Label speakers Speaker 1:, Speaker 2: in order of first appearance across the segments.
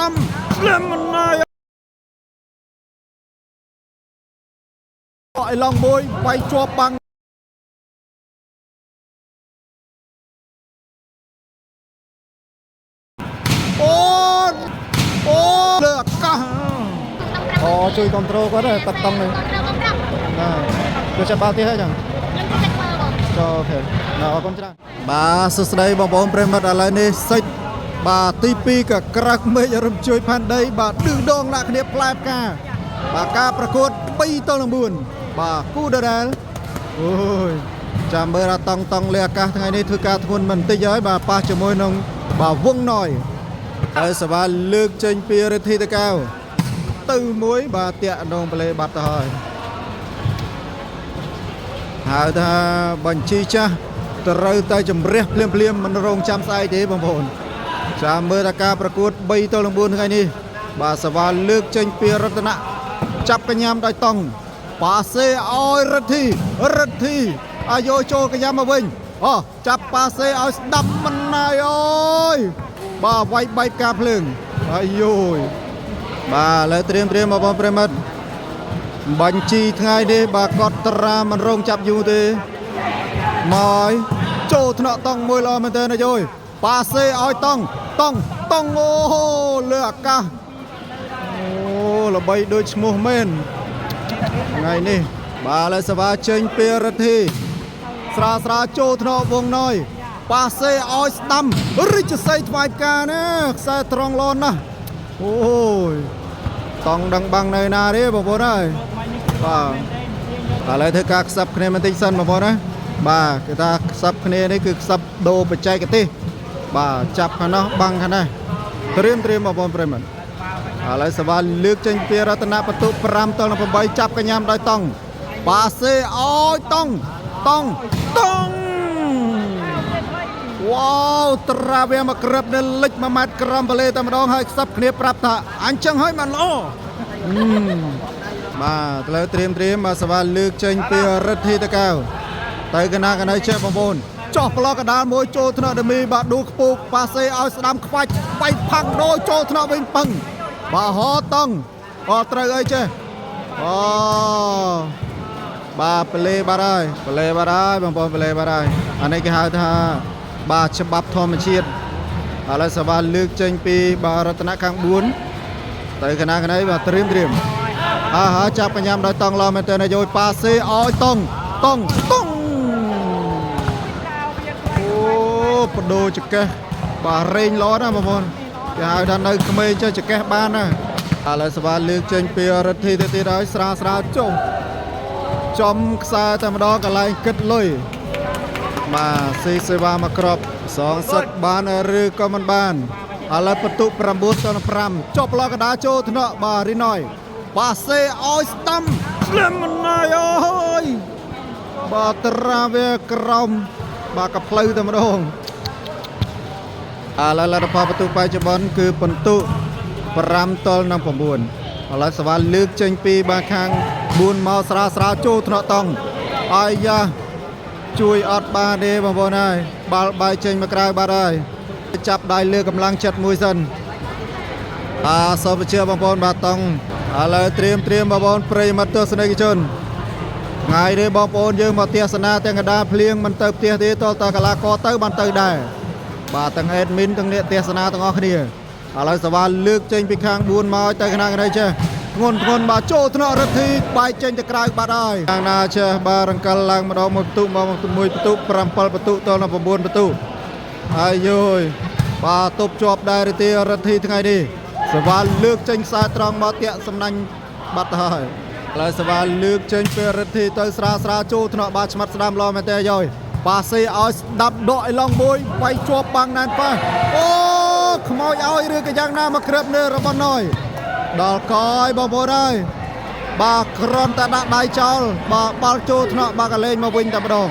Speaker 1: ំស្លឹមណាយអៃឡង់មួយវាយជាប់បាំងអូនអូលើអាកាសអូជួយគ្រប់ត្រូលគាត់ដែរតាត់តង់នេះណាជួយចាប់បាល់ទៀតហើយចឹងចូលអូខេណាអរគុណច្រើនបាទសួស្តីបងប្អូនប្រិយមិត្តឥឡូវនេះសិចបាទទី2ក៏ក្រាក់មេឃរំជួយផែនដីបាទឌឺដងដាក់គ្នាផ្លែផ្កាបាទការប្រកួត2ទល់នឹង4បាទគូដដែលអូយចាំមើលថាតង់តង់លើអាកាសថ្ងៃនេះធ្វើការធ្ងន់មិនតិចហើយបាទប៉ះជាមួយនឹងបាទវងណយហើយសវ៉ាលើកចេញពីរិទ្ធីតកែវទៅមួយបាទតាក់ដងប្លេបាត់ទៅហើយ ហៅថាបញ្ជីចាស់ត្រូវតែជំរះភ្លាមភ្លាមៗមិនរងចាំស្អែកទេបងប្អូនចាំមើលថាការប្រកួត3ទល់នឹង4ថ្ងៃនេះបាទសវ៉ាលើកចេញពីរតនៈចាប់កញ្ញាំដោយតង់ប៉ាសេឲ្យរិទ្ធីរិទ្ធីអាយោចូលកញ្ញាំមកវិញអូចាប់ប៉ាសេឲ្យស្ដាប់មិនណាយអើយបាទវាយបែកការភ្លើងអាយយបាទឥឡូវត្រៀមត្រៀមបងប្អូនប្រិយមិត្ត បញ្ជីថ្ងៃនេះបាទគាត់ត្រាមិនរងចាប់យូរទេមកហើយចូលថ្នាក់តង់មួយល្អមែនទែនណាយយប៉ាសេឲ្យតង់តង់តង់អូលើអាកាសអូល្បីដូចឈ្មោះមែនថ្ងៃនេះបាទឥឡូវសវ៉ាចេញពីរិទ្ធីស្រាស្រាចូលថ្នាក់វងណយប៉ាសេឲ្យស្ដាំរិទ្ធសីថ្វាយផ្កាណាខ្សែត្រង់ល្អណាស់អូយ តង់ដឹងបាំងនៅណាទេបងប្អូនអើយបាទឥឡូវធ្វើការខ្សឹបគ្នាបន្តិចសិនបងប្អូនណាបាទគេថាខ្សឹបគ្នានេះគឺខ្សឹបដូរបច្ចេកទេសបាទចាប់ខាងនោះបាំងខាងនេះត្រៀមត្រៀមបងប្អូនប្រិយមិត្តឥឡូវសវ៉ាលើកចេញពីរតនបន្ទុ5ទល់នឹង8ចាប់កញ្ញាំដោយតង់បាសេឲ្យតង់តង់តង់ វ៉ាវត្រាវាមកក្រឹបនៅលិច1ម៉ែត្រក្រំប៉ាឡេតែម្ដងហើយខ្សឹបគ្នាប្រាប់ថាអញចឹងហើយមិនល្អហឹមបាទត្រូវត្រៀមត្រៀមបាទសវ៉ាលើកចេញពីរិទ្ធីតកែវទៅកណាកណៃចេះបងប្អូនចោះប្លុកកដាលមួយចូលថ្នាក់ដមីបាទឌូខ្ពូកប៉ាសេឲ្យស្ដាំខ្វាច់បែកផាំងដូចចូលថ្នាក់វិញពឹងបាទហតង់អត់ត្រូវអីចេះអូបាទប្លេបាត់ហើយប្លេបាត់ហើយបងប្អូនប្លេបាត់ហើយអានេះគេហៅថាបាទច្បាប់ធម្មជាតិឥឡូវសវ៉ាលើកចេញពីបាទរតនៈខាង4ទៅកណាកណៃបាទត្រៀមត្រៀមអើហើយចាប់កញ្ញាំដោយតង់ឡមែនតើណាយយប៉ាសេឲ្យតង់តង់តង់អូបដូរចកេះបាទរែងល្អណាស់បងប្អូនគេហៅថានៅក្មេងចេះចកេះបានណាឥឡូវសវ៉ាលើកចេញពីរិទ្ធីទៅទៀតហើយស្រាស្រាចុះចំខ្សែតែម្ដងកន្លែងគិតលុយបាទស៊ីសេវាមកក្របសងសឹកបានឬក៏មិនបានឥឡូវបន្ទុក9ទល់5ចុះប្លុកកដាចូលថ្នាក់បាទរីណយប៉ាសេឲ្យស្ដាំស្លឹមណាយអើយបាទត្រាវាក្រោមបាទកផ្លូវតែម្ដងឥឡូវលទ្ធផលបន្ទុកបច្ចុប្បន្នគឺបន្ទុក5ទល់នឹង9ឥឡូវសវ៉ាលើកចេញពីបាទខាង4មកស្រាស្រាចូលថ្នាក់តង់អាយ៉ាជួយអត់បានទេបងប្អូនហើយបាល់បាយចេញមកក្រៅបាត់ហើយចាប់ដៃលើកម្លាំងចិត្តមួយសិនអាសូមបញ្ជាបងប្អូនបាទតង់ឥឡូវត្រៀមត្រៀមបងប្អូនប្រិយមិត្តទស្សនិកជនថ្ងៃនេះបងប្អូនយើងមកទស្សនាទាំងកណ្ដាលភ្លៀងមិនទៅផ្ទះទេតលតកលាករទៅបានទៅដែរបាទទាំងអេដមីនទាំងអ្នកទស្សនាទាំងអស់គ្នាឥឡូវសវ៉ាលើកចេញពីខាង4មកទៅខាងនេះចេះធ្ងន់ធ្ងន់បាទចូលថ្នាក់រិទ្ធីបែកចេញទៅក្រៅបាត់ហើយខាងណាចេះបាទរង្កិលឡើងម្ដងមួយបន្ទុកមកមួយបន្ទុក7បន្ទុកតដល់9បន្ទុកហើយយយបាទទប់ជាប់ដែររិទ្ធីរិទ្ធីថ្ងៃនេះសវ៉ាលើកចេញខ្សែត្រង់មកតាក់សំណាញ់បាត់ទៅហើយឥឡូវសវ៉ាលើកចេញពីរិទ្ធីទៅស្រាស្រាចូលថ្នាក់បាទឆ្មាត់ស្ដាំល្អមែនទេយយប៉ាសេឲ្យស្ដាប់ដកឲ្យឡងមួយវាយជាប់បាំងណែនប៉ះអូខ្មោចឲ្យឬក៏យ៉ាងណាមកក្រឹបនៅរបស់ណយដល់កយបងប្អូនហើយបាទគ្រាន់តែដាក់ដៃចោលបាទបាល់ចូលថ្នាក់បាទក៏លេងមកវិញតែម្ដង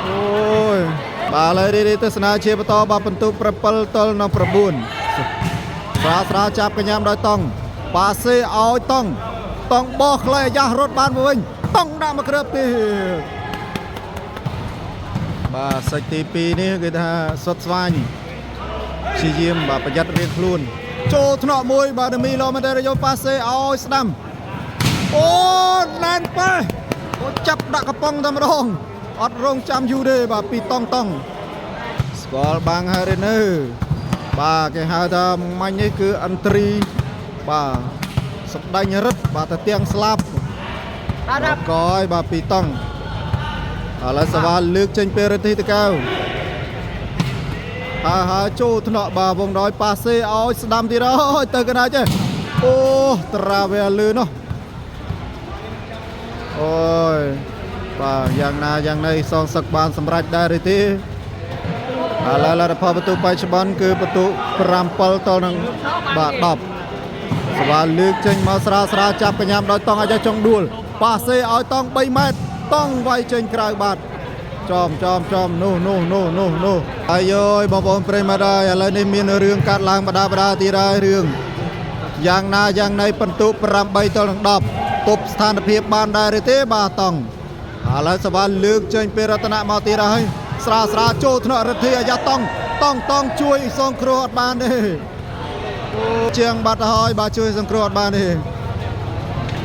Speaker 1: អូយបាទឥឡូវរីទស្សនាជាបន្តបាទបន្ទុក7ទល់នឹង9ស្រាស្រាចាប់កញ្ញាំដោយតង់ប៉ាសេឲ្យតង់តង់បោះខ្លីអាយ៉ាស់រត់បានមកវិញតង់ដាក់មកក្រឹបទៀតបាទសាច់ទី2នេះគឺថាសុតស្វាញព្យាយាមបាទប្រយ័ត្នរៀងខ្លួន ចូលថ្នាក់មួយបាទដមីឡមែនទេយកប៉ាសេឲ្យស្ដាំអូណែនប៉េះអូចាប់ដាក់កំប៉ុងតែម្ដងអត់រងចាំយូរទេបាទពីតង់តង់ស្គាល់បាំងហើយទេនៅបាទគេហៅថាម៉ាញ់នេះគឺអន្ត្រីបាទសម្ដេញរិទ្ធបាទទៅទៀងស្លាប់
Speaker 2: បាទ
Speaker 1: កយបាទពីតង់ឥឡូវសវ៉ាលើកចេញពីរិទ្ធីតកៅហើយហើយចូលថ្នាក់បាទវងដោយប៉ាសេឲ្យស្ដាំទៀតហើយទៅកណ្ដាលចេះអូត្រាវែលឺនោះអូយបាទយ៉ាងណាយ៉ាងណីសងសឹកបានសម្រេចដែរឬទេឥឡូវលទ្ធផលបន្ទុកបច្ចុប្បន្នគឺបន្ទុក7ទល់នឹងបាទ10សវ៉ាលើកចេញមកស្រាលស្រាលចាប់កញ្ញាំដោយតង់អាយ៉ាចុងដួលប៉ាសេឲ្យតង់3ម៉ែត្រតង់វាយចេញក្រៅបាទចំចំចំនោះនោះនោះនោះនោះអាយយបងប្អូនប្រិយមិត្តហើយឥឡូវនេះមានរឿងកាត់ឡើងបដាបដាទៀតហើយរឿងយ៉ាងណាយ៉ាងណីបន្ទុក8ទល់នឹង10ទប់ស្ថានភាពបានដែរឬទេបាទតង់ឥឡូវសវ៉ាលើកចេញពីរតនៈមកទៀតហើយស្រាលស្រាលចូលថ្នាក់រិទ្ធីអាយ៉ាតង់តង់តង់ជួយសងគ្រោះអត់បានទេ ជាងបាត់ហើយបាទជួយសង្គ្រោះអត់បានទេ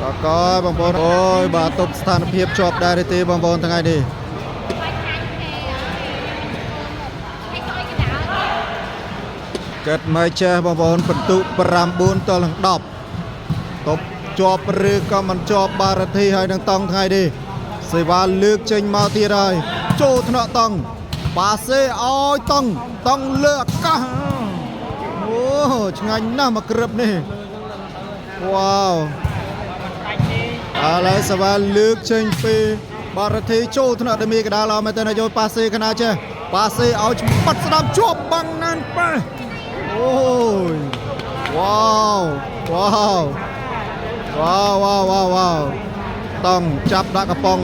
Speaker 1: បាទកយបងប្អូនអូយបាទទប់ស្ថានភាពជាប់ដែរទេទេបងប្អូនថ្ងៃនេះគិតមកចេះបងប្អូនបន្ទុក9ទល់នឹង10ទប់ជាប់ឬក៏មិនជាប់បារធីហើយនឹងតង់ថ្ងៃនេះសេវាលើកចេញមកទៀតហើយចូលថ្នាក់តង់បាសេឲ្យតង់តង់លើអាកាសអូឆ្ងាញ់ណាស់មកក្រឹបនេះវ៉ាវ ឥឡូវសវ៉ាលើកចេញពីបារធីចូលថ្នាក់ដមីកដាលអមែនតើយកប៉ាសេកណាចេះប៉ាសេឲ្យច្បាត់ស្ដាំជាប់បាំងណានប៉េះអូយវ៉ាវវ៉ាវវ៉ាវវ៉ាវវ៉ាវវ៉ាវតង់ចាប់ដាក់កំប៉ុងឥ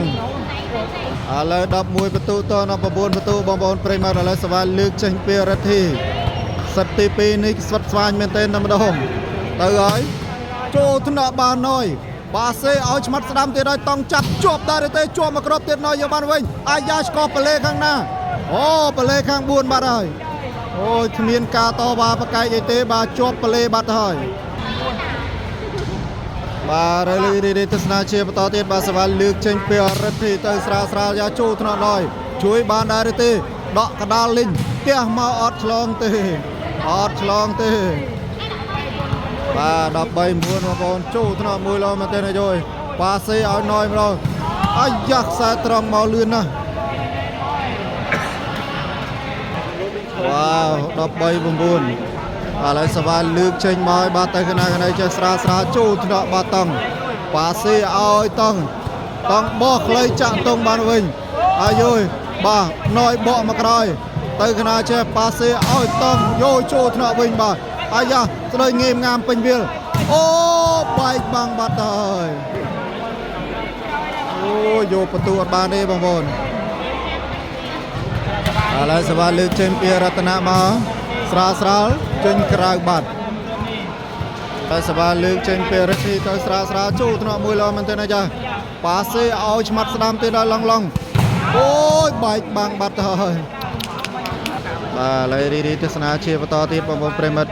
Speaker 1: ឡូវ11បន្ទុត19បន្ទុបងប្អូនប្រិយមិត្តឥឡូវសវ៉ាលើកចេញពីរិទ្ធីសិតទី2នេះស្វិតស្វាញមែនទែនតែម្ដងទៅហើយចូលថ្នាក់បានណយបាសេឲ្យឆ្មាត់ស្ដាំទៀតហើយតង់ចាប់ជាប់ដែរឬទេជាប់មកគ្រាប់ទៀតណយយកបានវិញអាយ៉ាស្កោះប៉លេខាងណាអូប៉លេខាង4បាត់ហើយអូយគ្មានការតវ៉ាប្រកែកអីទេបាទជាប់ប៉លេបាត់ហើយបាទរលីរីទស្សនាជាបន្តទៀតបាទសវ៉ាលើកចេញពីរិទ្ធីទៅស្រាលស្រាលយ៉ាចូលថ្នាក់ណយជួយបានដែរឬទេដកកដាលលីងផ្ទះមកអត់ឆ្លងទេអត់ឆ្លងទេ បាទ13 9បងប្អូនចូលថ្នាក់មួយឡមែនទេណាយយប៉ាសេឲ្យណយម្ដងអាយ៉ាខ្សែត្រង់មកលឿនណាស់វ៉ាវ13 9ឥឡូវសវ៉ាលើកចេញមកឲ្យបាទទៅកណាកណីចេះស្រាលស្រាលចូលថ្នាក់បាទតង់ប៉ាសេឲ្យតង់តង់បោះខ្លីចាក់តង់បានវិញអាយយបាទណយបកមកក្រោយទៅកណាចេះប៉ាសេឲ្យតង់យោចូលថ្នាក់វិញបាទអាយ៉ាស្ដីងេមងាមពេញវាលអូបែកបាំងបាត់ទៅហើយអូយកបន្ទូអត់បានទេបងប្អូនឥឡូវសវ៉ាលើកចេញពីរតនៈមកស្រាលស្រាលចេញក្រៅបាត់តែសវ៉ាលើកចេញពីរិទ្ធីទៅស្រាលស្រាលចូលថ្នាក់មួយឡមែនទេណាចាប៉ាសេឲ្យឆ្មាត់ស្ដាំទៀតដល់ឡងឡងអូយបែកបាំងបាត់ទៅហើយបាទឥឡូវរីរីទស្សនាជាបន្តទៀតបងប្អូនប្រិយមិត្ត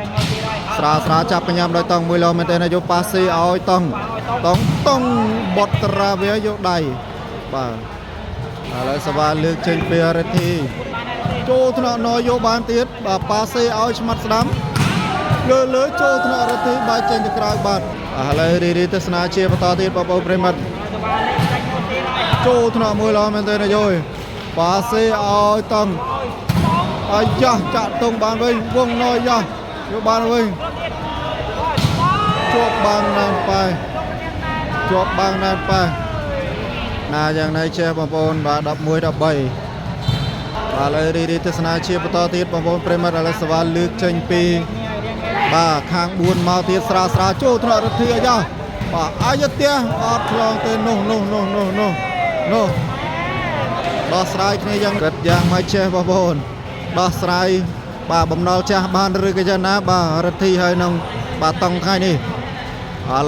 Speaker 1: ស្រាលស្រាលចាប់កញ្ញាំដោយតង់មួយឡមែនទេណាយកប៉ាសេឲ្យតង់តង់តង់បត់ត្រាវាយកដៃបាទឥឡូវសវ៉ាលើកចេញពីរិទ្ធីចូលថ្នាក់ណយយកបានទៀតបាទប៉ាសេឲ្យឆ្មាត់ស្ដាំលើលើចូលថ្នាក់រិទ្ធីបែកចេញទៅក្រៅបាទឥឡូវរីរីទស្សនាជាបន្តទៀតបងប្អូនប្រិយមិត្តចូលថ្នាក់មួយឡមែនទេណាយយប៉ាសេឲ្យតង់អាយ៉ាចាក់តង់បានវិញវងណយយ៉ាយកបានវិញជាប់បាំងណានប៉ែជាប់បាំងណានប៉ែណាយ៉ាងណីចេះបងប្អូនបាទ11 13បាទឥឡូវរីរីទស្សនាជាបន្តទៀតបងប្អូនប្រិយមិត្តឥឡូវសវ៉ាលើកចេញពីបាទខាង4មកទៀតស្រាលស្រាលចូលថ្នាក់រិទ្ធីអាយ៉ាបាទអាយទះអត់ឆ្លងទេនោះនោះនោះនោះនោះនោះដោះស្រាយគ្នាយ៉ាងគិតយ៉ាងមិនចេះបងប្អូនដោះស្រាយបាទបំណុលចាស់បានឬក៏យ៉ាងណាបាទរិទ្ធីហើយនឹងបាទតង់ថ្ងៃនេះឥ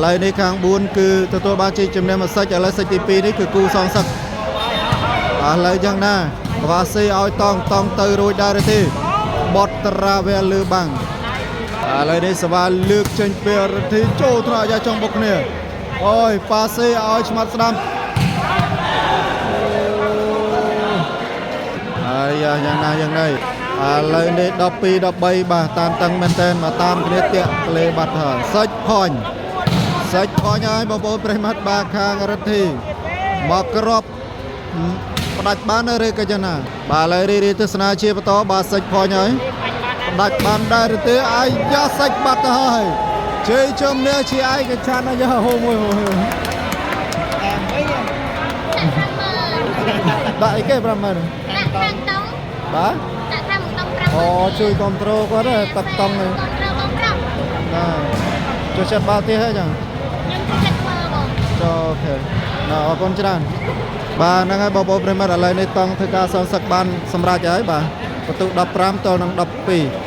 Speaker 1: ឡូវនេះខាង4គឺទទួលបានជ័យជំនះមួយសិចឥឡូវសិចទី2នេះគឺគូសងសឹកឥឡូវយ៉ាងណាក្វាស៊ីឲ្យតង់តង់ទៅរួចដែរឬទេបត់ត្រាវែលើបាំង ឥឡូវនេះសវ៉ាលើកចេញពីរិទ្ធីចូលថ្នាក់អាយ៉ាចង់បុកគ្នាអូយប៉ាសេឲ្យឆ្មាត់ស្ដាំ ហើយយ៉ាងណាយ៉ាងណីឥឡូវនេះ12 13បាទតាមតឹងមែនតែនមកតាមគ្នាតាក់ក្លេបាត់ហើយសាច់ផាញ់សាច់ផាញ់ហើយបងប្អូនប្រិយមិត្តបាទខាងរិទ្ធីមកក្របផ្ដាច់បានឬក៏យ៉ាងណាបាទឥឡូវរីរីទស្សនាជាបន្តបាទសាច់ផាញ់ហើយផ្ដាច់បានដែរឬទេអាយ៉ាសាច់បាត់ទៅហើយជ័យជំនះជាឯកច្ឆន្ទអាយ៉ាហូមួយហូមួយដាក់អីគេ50000
Speaker 2: ដាក់ខាងតុង
Speaker 1: បាទ
Speaker 2: ដាក់ខាងតុង5
Speaker 1: អូជួយគ្រប់ត្រូលគាត់ហ៎តាក់តង់ហ្នឹង
Speaker 2: គ្រប់ត្រូលបងប្រុស
Speaker 1: ណាចូលចិត្តបាល់ទៀតហើយចឹង
Speaker 2: ខ្ញុំចូលចិត្តមើលបង
Speaker 1: ចូល OK ណាអរគុណច្រើនបាទហ្នឹងហើយបងប្អូនប្រិយមិត្តឥឡូវនេះតង់ធ្វើការសងសឹកបានសម្រេចហើយបាទបន្ទុក15ទល់នឹង12។